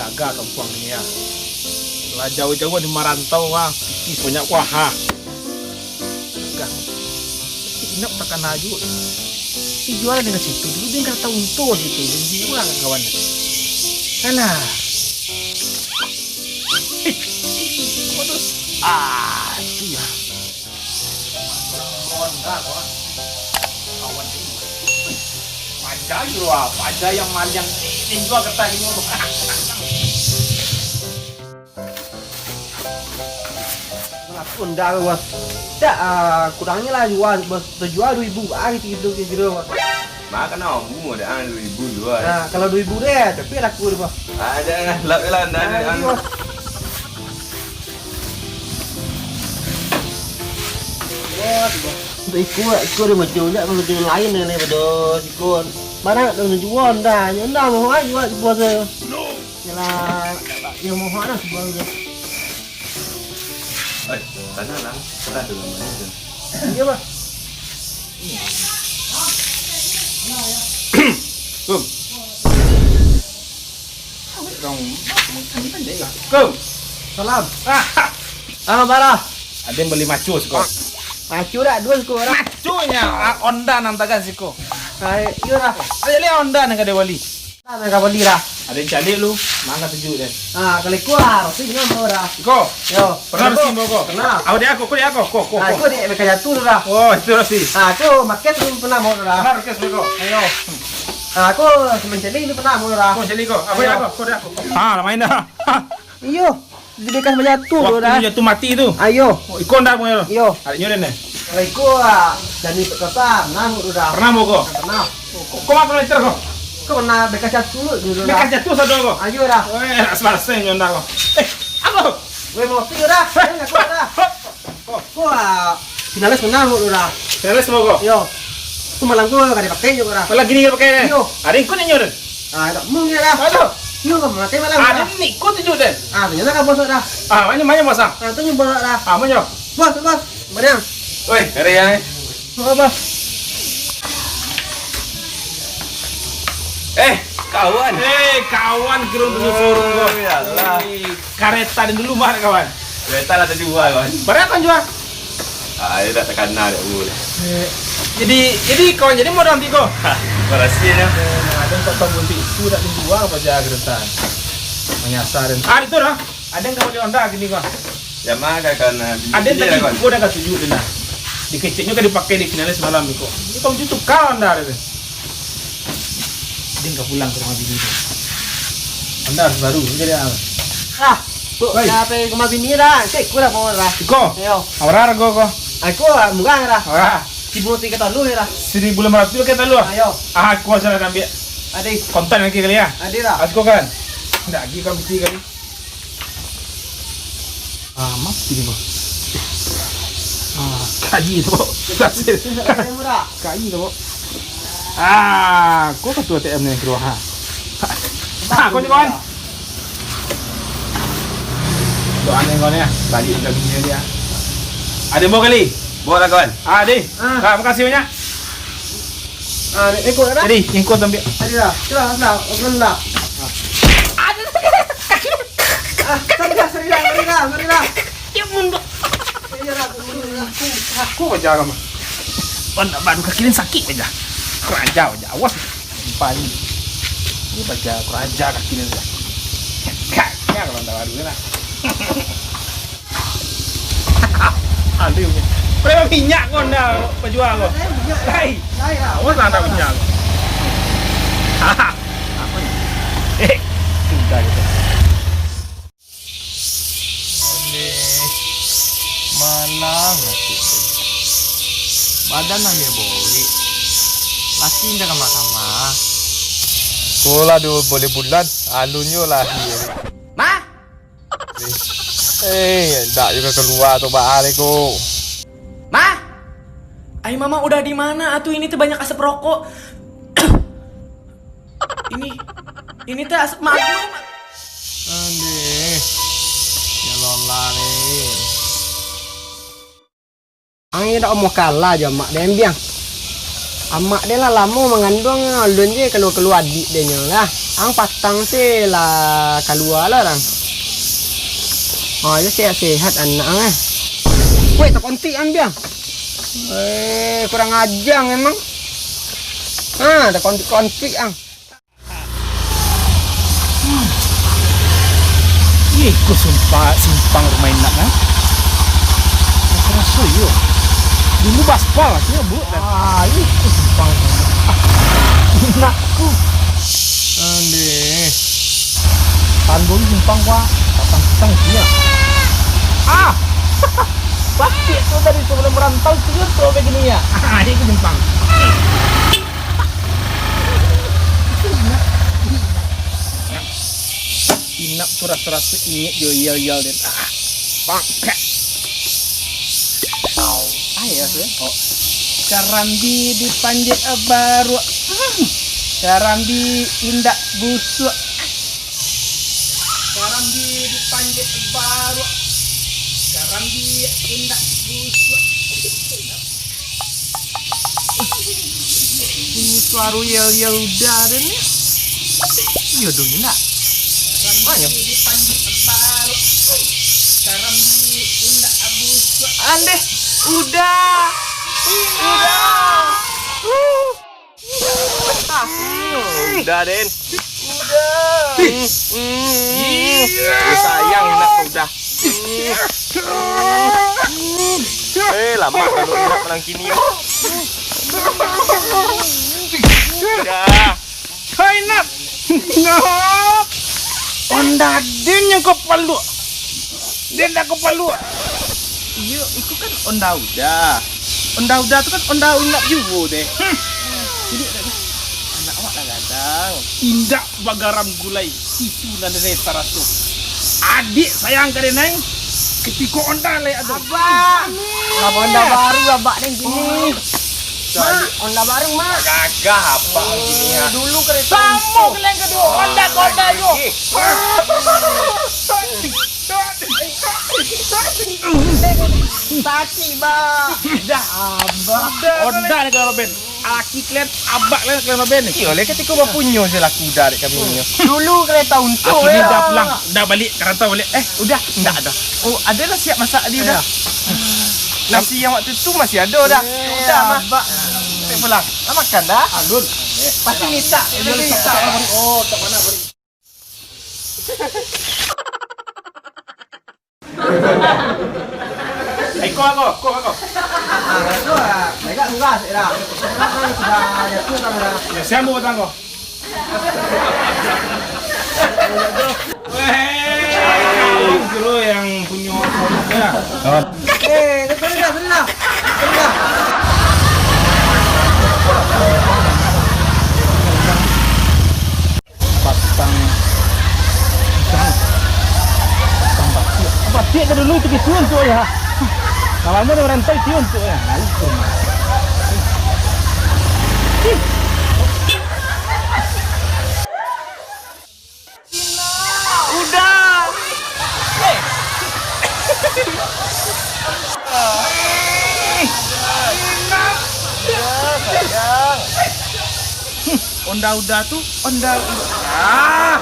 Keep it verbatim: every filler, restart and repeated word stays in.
Jaga kampuang ni, ya. Lah jauah-jauah di marantau, wah, pitih banyak, wah, ha. Jaga. Inap takana juo. Dijual dengan situ dulu, dia nggak tahu untung situ, dia jual, kawan. Alah. Eh, waduh. Ah, itu ya. Paja yo, ah, paja yang maliang ni, ni jua kertas ini. Kenapa ndak, Bos? Tak, ah, kurangnyo lah, jual, Bos. Terjual dua ribu, ah, gitu-gitu, gitu, Bos. Mah, kan amu ada, ah, dua ribu jua, eh. Nah, kalau dua ribu deh, tapi laku deh, Bos. Ada lah, lah, lah, ndak ada, ah, anu. Bos. Untuk iko, iko dia macam ndak, macam lain dengan daripada siko. Barang nak jual ndak, ndak mau jual di puasa. Yalah, yang mau nak jual tu. Eh, sana lah, sana tu namanya tu. Iya, Bang. Kum. Kum. Salam. Ah, ah, bara. Ada yang beli maco siko. Maco dak, dua siko, bara. Maconyo, ah, Honda nan tagan siko. Ai, iyo, bara. Ada lihat Honda nan kada bali. Nah, nan ka bali, bara. Ada yang calik lu, mangga tujuh deh. Ah, kalau iko, ah, roti nyo mau, bara. Iko. Yo. Pernah roti mau ko? Pernah. Awak dia aku, aku dia aku. Ko, ko, nah, ko. Iko di Mekah jatuh tu, bara. Oh, itu roti. Ah, tu makan tu pernah mau, bara. Pernah roti ko. Ayo. Ah, aku semen calik tu pernah mau, bara. Ko calik ko. Aku dia aku, aku dia aku. Ah, lah main dah. Iyo. Di bekas bajatuh tu, bara. Waktu jatuh mati tu. Ayo. Oh, iko ndak punya tu? Iyo. Adiknyo den, eh? Kalau iko, ah, jadi pekerja, pernah tu, bara. Pernah mau ko? Pernah. Ko, ko mah pernah liter ko? Ko pernah bekas jatuh tu, bara. Bekas jatuh sado ko? Ayo, bara. Weh, nak selesai nyo ndak ko. Eh, apa? Weh, mau tu, bara. Eh, nak ko, bara. Ko, ah, finalis pernah tu, bara. Finalis mau ko? Iyo. Ko malam tu kada dipakai nyo, bara. Malam gini kada pakai, eh? Iyo. Ada ikut nyo, den? Ah, tak mungkin lah. Aduh. Iyo, kamu makai malam. Ada ni ikut tujuh, den. Ah, tu nyo lah, Bos, bara. Ah, mana, mana, Bos, ah? Ah, tu nyo, bara. Ah, mana? Bos, Bos. Mariam. Woi, hari ya, eh. Apa, Bos? Eh, kawan. Eh, kawan, kira punya forum, kawan. Oh, ya Allah. Eh, kareta dulu, mah, kawan. Kereta lah terjual, kawan. Berapa, kawan, jual? Ah, dia dah terkenal, dia, ul. Eh, jadi, jadi, kawan, jadi modal tiga. Berhasil, ya. Eh, ada yang tak tahu buntik itu, tak dijual, apa aja, kereta. Menyasar, dan, ah, itu dah. Ada yang kau beli Honda gini, kawan. Ya, mah, kawan, ah, ada yang tadi, kawan. Gua dah katuju, dah. Dikeceknya kan dipakai di finalis malam ni, kok. Ini kau cucu kau, Honda, dia. Din ka pulang ka rumah bini tu. Honda harus baru, jadi ah. Ah, tu, oi. Dah sampai rumah bini dah. Cek, kurang mau dah. Iko? Ayo. Bara harga ko? Aku, ah, murah dah. Bara? Seribu tiga ratus dah. Seribu lima ratus pakai talu. Ayo. Ah, aku asal nak ambil. Ada. Kontan lagi kali ya? Ada dah. Aku kan. Ndak lagi kan mesti kali. Ah, mati ni, Bang. Ah, kaji tu, Bang. Kaji tu, Bang. Ah, kau ketua A T M ni keluar, ha. Ha, kau ni, kawan. Doa ni kau ni, ah. Balik ke dunia dia. Ada mau kali? Bawa lah, kawan. Ah, deh. Ah. Ah, makasih banyak. Ah, ni, ni kau dah? Jadi, yang kau ambil. Tadi dah. Sudah, sudah. Okey, dah. Ah, sorry dah, sorry dah, sorry dah, sorry dah. Dia mundur. Iya dah, aku mundur dah. Aku baca agama. Oh, nak baru kaki ni sakit aja. Keraja aja. Awas. Empat ni. Ini baca keraja kaki ni aja. Kayaknya kalau tak baru ni lah. Aduh. Berapa minyak kau ndak bajual kau? Saya minyak, ya. Hai. Saya lah. Awas lah ndak minyak kau. Apa ni? Eh, sudah gitu. Ondeh. Malang laki tu. Badan nang dia borik. Laki indak kamah-kamah. Sekolah dulu boleh bulan, alunnyo lahir. Mah? Eh, ndak juga kalua tu, Baa, ko. Mah? Ai, Mama udah di mana atuh? Ini tuh banyak asap rokok. Ini, ini teh asap madu. Andeh. Ya Allah, nih. Ang indak mau kalah jo mak den, Biang. Amak den lah lamo manganduang, alun je kalua-kalua adiak den nyo lah. Ang patang se lah kalua lah, ang. Oh, yo sehat-sehat anak ang, eh. Weh, takontik ang, Biang. Eh, kurang aja ang emang. Ah, takontik-kontik ang. Hmm. Iko simpang, simpang rumah Inak, nah. Aku raso iyo. Dulu baspal, akhirnya buruk dah. Ah, iko simpang rumah Inak. Inakku. Andeh. Tanggul simpang, Pak. Patang pisang isinya. Ah! Sakit tu tadi sebelum merantau, tiga tu begini ya. Ah, iko simpang. Inak tu raso-raso ingek jo yel-yel den. Ah, pangkek. Ah, ya, tu, ya. Oh. Karambi dipanjek baruak. Hmm. Karambi indak busuak. Karambi dipanjek baruak. Karambi indak busuak. Ini suaro yel-yel Uda den ni. Iyo dong, Inak. Manyo? Andeh, Uda. Uda. Uh. Ah, hmm, Uda den. Uda. Hmm, hmm. Iya. Sayang Inak tu Uda. Eh, lamo kalau Inak malam kini. Dah. Hai, Nak. Nak. Onda den yang kapaluak. Den dah kapaluak. Iyo, itu kan onda Uda. Onda Uda tu kan onda Inak juo deh. Hmm. Jadi, anak awak lah gadang. Indak bagaram gulai, itu nan den taraso. Adiak sayang ka den ai, katiko onda lai ado. Abak. Amin. Abak onda baru, abak den kini. Mak, onda baru, Mak. Gagah abak kini, ya. Dulu kereta samo untu. Samo kalian kaduo, onda ka onda yo. Sakik, Bang. Dah, abak. Onda ni kalau Ben. Laki kalian, abak kalian, kalian maben ni. Iyo, leh, katiko bapunyo se laku Uda dek kami nyo. Dulu kereta untu. Akhirnya yo. Uda pulang, Uda balik, ka rantau balik. Eh, Uda, ndak ado. Oh, ado lah siap masak tadi, Uda. Iyo. Nasi yang waktu tu masih ado, Uda. Eh, Uda, mah. Abak. Sampai pulang. Lah makan dah? Alun. Pasti minta, pasti minta. Oh, tak pernah beri. Eh, kok ako, kok ako. Ah, itu lah. Mereka enggak sih dah. Sekarang sudah jatuh kan dah. Ya, siapa batang kau? Weh, itu lo yang punya ya. Oh. Eh, itu sudah, sudah. Sudah. Patang pisang. Patang batiak. Batiak ka dulu tu, itu untuak ya. Kalau mau merantau, itu untuak ya. Lalu kurma. Udah. Udah, sayang. Onda Uda tu, onda Uda. Ah!